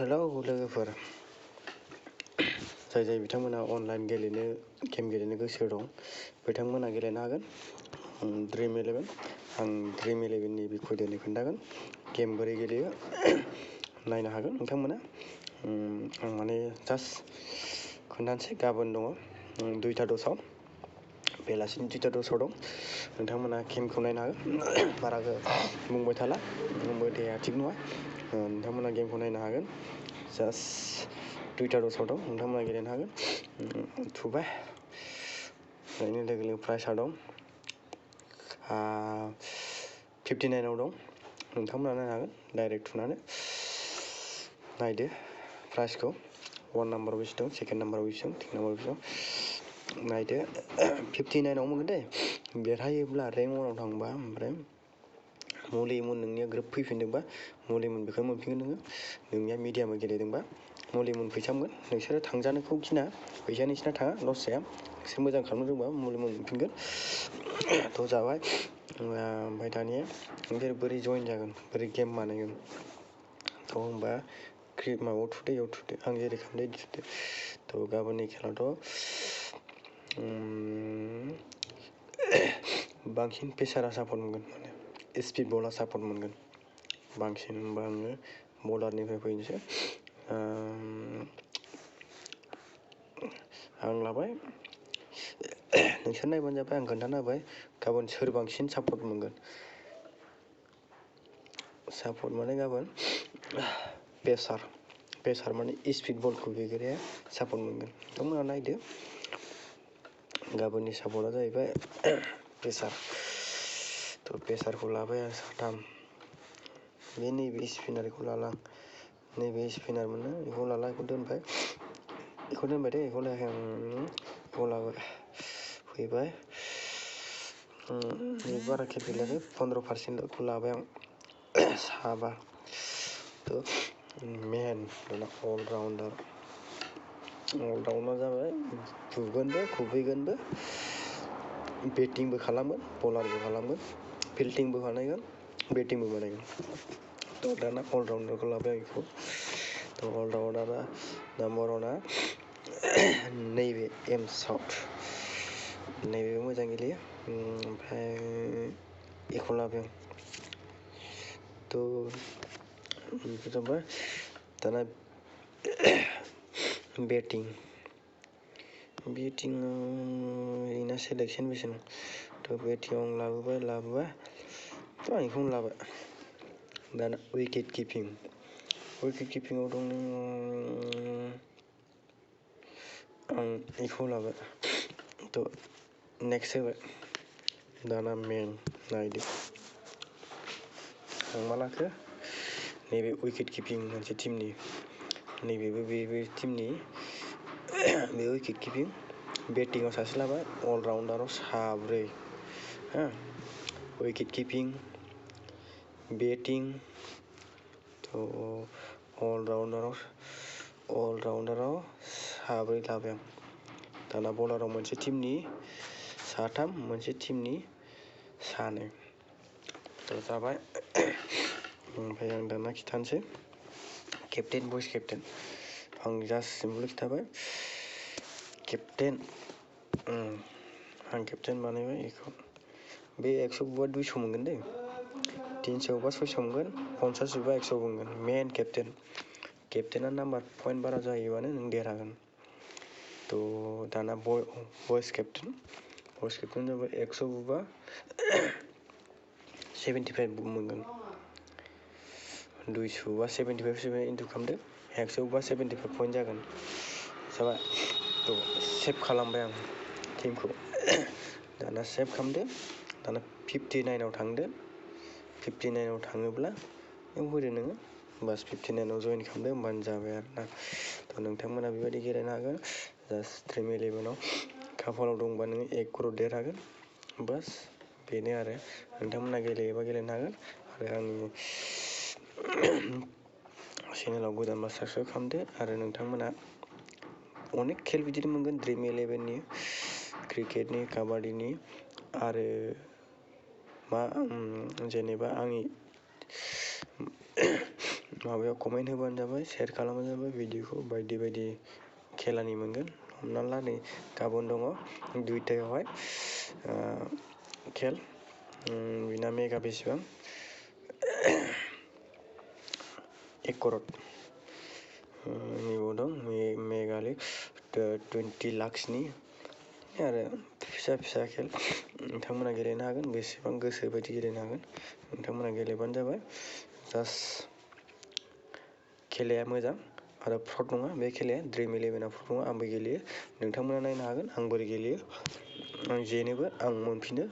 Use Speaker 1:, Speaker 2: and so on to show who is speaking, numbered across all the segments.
Speaker 1: Hello लोगोफोर, जाय बिथांमोना अनलाइन गेम गेलेनो गोसो दं बिथांमोना गेलेनो हागोन। ड्रिम 11 आं ड्रिम 11नि बिखय दिनै खोन्थागोन। गेम बोरै गेलेयो नायनो हागोन नोंथांमोना। आं माने जास्ट खोन्थानोसै। गाबोन दङ 2:10 बेलासिनि 2:10 दं। नोंथांमोना गेमखौ नायनो हागोन। बारा बुंबाय थाला, बुंबाय थाया थिग नङा। नोंथांमोना गेमखौ नायनो हागोन। जास्ट 2:10 दं, नोंथांमोना गेलेनो हागोन। थुबाय नायनो लोगो प्राइसआ दं 59 दं। नोंथांमोना नायनो हागोन डाइरेक्ट थुनानै नायदो प्राइसखौ। 1 नाम्बाराव बेसे दं, 2nd नाम्बाराव बेसे दं, 3 नाम्बाराव बेसे दं नायदो। 59 मोनगोन दे। देरहायोब्ला रेंक 1आव थांबा, ओमफ्राय मुलिमोन नोंनिया ग्रोब फैफिनदोंबा मुलिमोन बेखौ मोनफिनगोन नोङो। नोंनिया मिडियामाव गेलेदोंबा मुलिमोन फैसा मोनगोन। नोंसोरो थांजानोखौ गिना, फैसा नोंसिना थाङा, लस जाया। नोंसोर मोजां खालामनो रोंबा मुलिमोन मोनफिनगोन। थ' जाबाय। ओमफ्राय दानिया नोंसोर बोरै जइन जागोन, बोरै गेम बानायगोन। थ' होनबा माबायाव थुदो, इयाव थुदो, आं जेरै खालामदों बिदि थुदो। थ' गाबोननि खेलाथ' बांसिन पेसारा सापर्ट मोनगोन, माने स्पिड बला सापर्ट मोनगोन बांसिन। होनबा आङो बलारनिफ्राय फैनोसै। आं लाबाय, नोंसोर नायबानो जाबाय। आं खोन्थाना होबाय गाबोन सोर बांसिन सापर्ट मोनगोन। सापर्ट माने गाबोन पेसार माने स्पिड बलखौ गेलेग्राया सापर्ट मोनगोन। नोंथांमोना नायदो। गाबोननि सापर्टआ जाहैबाय पेसार। थ' पेसारखौ लाबाय आं 3। बे नैबे स्पिनारखौ लाला आं। नैबे स्पिनार मोनो, बेखौ लाला, बेखौ दोनबाय। बेखौ दोनबाय दे, बेखौ लायाखै आं, बेखौ लाबाय। फैबाय, बारा खेब गेलेयाखै, 15%ल'खौ लाबाय आं। 7। थ' मेन अलराउन्डार जाबाय। बुगोनबो, खुबैगोनबो, बेटिंबो खालामगोन, बलारबो खालामगोन, फिल्डिंबो बानायगोन, बेटिंबो बानायगोन। थ' दाना अलराउन्डारखौ लाबाय आं बेखौ। थ' अलराउन्डारा नाम्बार 1आ नैबे एम साउथ। नैबेबो मोजां गेलेयो। ओमफ्राय बेखौ लाबाय आं। थ' बेखौ जाबाय। दाना बेटिंआव बेना सेलेक्सन बेसे दं। थ' बेटिंआव आं लाबोबाय। थ' आं बेखौनो लाबाय। दाना उइकेट किपिंआव दं आं बेखौ लाबाय। थ' नेक्स्ट होबाय। दाना मेन नायदो आं मा लाखो। नैबे उइकेट किपिं मोनसे टिमनि, नैबेबो बे टिमनि बे उइकेट किपिं। बेटिंआव सासे लाबाय, अलराउन्डाराव 4 हा। उइकेट किपिं, बेटिं, थ' अलराउन्डाराव 4 लाबाय आं। दाना बलाराव मोनसे टिमनि 3, मोनसे टिमनि 2। थ' जाबाय। ओमफ्राय आं दाना खिथानोसै केप्टेन, भइस केप्टेन। आं जास्ट सिम्पल खिथाबाय। केप्टेन, आं केप्टेन बानायबाय बेखौ। बे 100 बुबा 200 मोनगोन दे। 300 बुबा 600 मोनगोन। 50 बुबा 100 मोनगोन। मेन केप्टेना नाम्बार पइन्ट बारा जायोबानो नों देरहागोन। थ' दाना भइस केप्टेन जाबाय 100 बुबा 75 मोनगोन। 200 बुबा 75 इन्टु खालामदो। 100 बुबा 75 पइन्ट जागोन। जाबाय। थ' सेभ खालामबाय आं टिमखौ। दाना सेभ खालामदो। दाना 59आव थांदो। 59आव थाङोब्ला बेयाव होदो नोङो। बास 59आव जइन खालामदो, होमबानो जाबाय आरोना। थ' नोंथांमोना बेबायदि गेलेनो हागोन। जास्ट ड्रिम 11आव खाफालाव दंबा नोङो 1 crore देरहागोन। बास बेनो आरो। नोंथांमोना गेलेयोबा गेलेनो हागोन। आरो आंनि चेनेलाव गोदानबा साबस्क्राइब खालामदो। आरो नोंथांमोना अनेक खेल बिदिनो मोनगोन ड्रिम 11नि, क्रिकेटनि, काबादिनि, आरो जेनेबा आंनि माबायाव कमेन्ट होबानो जाबाय, शेयार खालामबानो जाबाय भिडिअखौ। बायदि बायदि खेलानि मोनगोन। हमना ला नै गाबोन दङ 2टायावहाय खेल, बिना मेगा बेसेबां 1 क'रर। नैबाव दं मेगालि 20 लाखसनि आरो फिसा फिसा खेल नोंथांमोना गेलेनो हागोन। बेसेबां गोसो बायदि गेलेनो हागोन। नोंथांमोना गेलेबानो जाबाय। जास्ट खेलाया मोजां आरो फ्रड नङा। बे खेलाया ड्रिम11आ फ्रड नङा। आंबो गेलेयो, नोंथांमोना नायनो हागोन आं बोरै गेलेयो। आं जेनोबो आं मोनफिनो,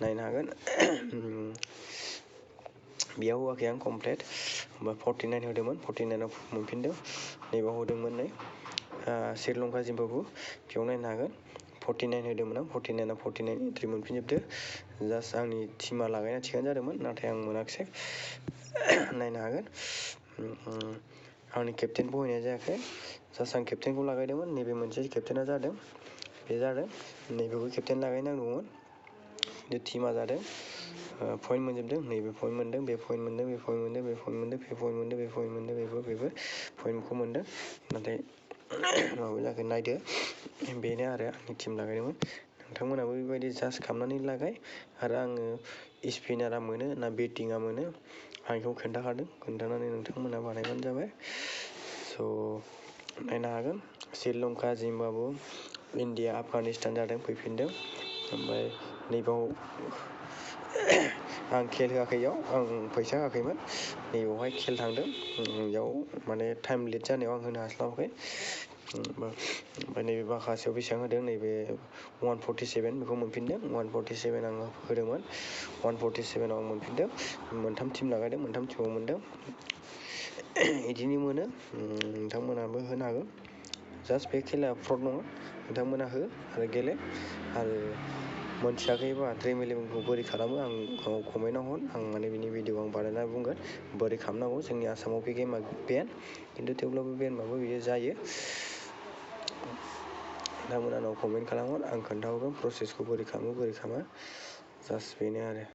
Speaker 1: नायनो हागोन। बेयाव होआखै आं कमप्लिट, 49 होदोंमोन, 49आव मोनफिनदों। नैबाव होदोंमोन नै श्रीलंका जिम्बाब्वे, बेयाव नायनो हागोन। 49 होदोंमोन आं, 49आव 49 एन्ट्रि मोनफिनजोबदो। जास्ट आंनि टिमा लागायना थिगानो जादोंमोन, नाथाय आं मोनाखिसै। नायनो हागोन। आंनि केप्टेन बहायनाय जायाखै, जास्ट आं केप्टेनखौ लागायदोंमोन। नैबे मोनसे केप्टेना जादों, बे जादों। नैबेखौ केप्टेन लागायनांगौमोन, बे टिमा जादों। पइन्ट मोनजोबदों, नैबे पइन्ट मोनदों, बे पइन्ट मोनदों, बे पइन्ट मोनदों, बे पइन्ट मोनदों, बे पइन्ट मोनदों, बे पइन्ट मोनदों, बेबो पइन्टखौ मोनदों। नाथाय माबा जायाखै, नायदो। बेनो आरो आंनि टिम लागायदोंमोन। नोंथांमोनाबो बेबायदि जास्ट खालामनानै लागाय। आरो आङो स्पिनारा मोनो ना बेटिङा मोनो आं बेखौ खोन्थाखादों। खोन्थानानै नोंथांमोना बानायबानो जाबाय। स' नायनो हागोन। श्रीलंका, जिम्बाब्वे, इन्डिया, आफगानिस्तान जादों, फैफिनदों। ओमफ्राय नैबाव आं खेल होआखै, इयाव आं फैसा होआखैमोन। नैबावहाय खेल थांदों, इयाव माने टाइम लेट जानायाव आं होनो हास्लाबाखै। ओमफ्राय नैबे माखासेयाव बेसेबां होदों, नैबे 147 बेखौ मोनफिनदों। 147 आङो होदोंमोन, 147आव आं मोनफिनदों। मोनथाम टिम लागायदों, मोनथाम टिमाव मोनदों। बिदिनो मोनो। नोंथांमोनाबो होनो हागोन। जास्ट बे खेलाया फ्रड नङा। नोंथांमोना हो आरो गेले। आरो मोनथियाखैबा ड्रिम11खौ बोरै खालामो आं कमेन्टआव हर। आं माने बिनि भिडिअ आं बानायना बुंगोन बोरै खालामनांगौ। जोंनि आसामाव बे गेमा बेन, खिन्थु थेवब्लाबो बेनबाबो बियो जायो। नोंथांमोना आंनाव कमेन्ट खालामहर, आं खोन्थाहरगोन प्रसेसखौ बोरै खालामो बोरै खालामा। जास्ट बेनो आरो।